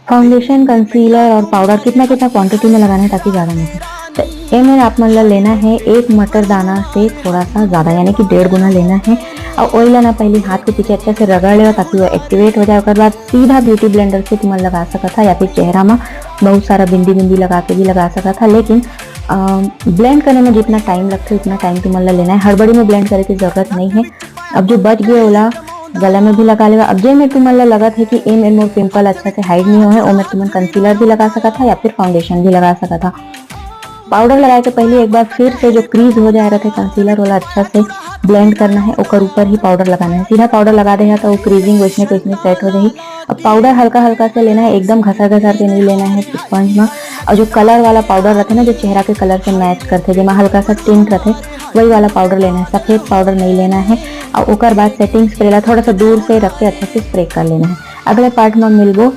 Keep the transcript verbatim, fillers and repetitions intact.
Foundation, concealer और powder कितना कितना क्वांटिटी में लगाना है ताकि ज्यादा निकले। तो एमे आप मन ला लेना है एक मटर दाना से थोड़ा सा ज्यादा, यानी कि डेढ़ गुना लेना है। और ऑयल ला ना पहले हाथ के पीछे अच्छा से रगड़ लेवा ताकि वो एक्टिवेट हो जाए। ओकर बाद सीधा ब्यूटी ब्लेंडर से तुमन लगा सकत हा या फिर चेहरा में बहुत सारा बिंदी बिंदी लगा के भी लगा सकत हा, लेकिन ब्लेंड करने में जितना टाइम लगता है उतना टाइम तुमन ला लेना है। हड़बड़ी में ब्लेंड करे की जरूरत नहीं है। अब जो बच गया ओला गला में भी लगा लेवा। अब जे में तुमन ला लगत है कि एमे मोर पिंपल अच्छा से हाइड नहीं होए, ओमे तुमन कंसीलर भी लगा सकत हा या फिर फाउंडेशन भी लगा सकत हा। पाउडर लगाए के पहले एक बार फिर से जो क्रीज हो जाए रहते कंसीलर वाला, अच्छा से ब्लेंड करना है, ओकर ऊपर ही पाउडर लगाना है। सीधा पाउडर लगा दे तो वो क्रीजिंग वैसने वैसने सेट हो जाही। अब पाउडर हल्का हल्का से लेना है, एकदम घसर घसर के नहीं लेना है स्पंज में। और जो कलर वाला पाउडर रहते ना, जो चेहरा के कलर से मैच करते, जेमा हल्का सा टिंट रहते, वही वाला पाउडर लेना है, सफेद पाउडर नहीं लेना है। और ओकर बाद सेटिंग स्प्रे ला थोड़ा सा दूर से रख के अच्छा से स्प्रे कर लेना है। अगले पार्ट में मिलबो।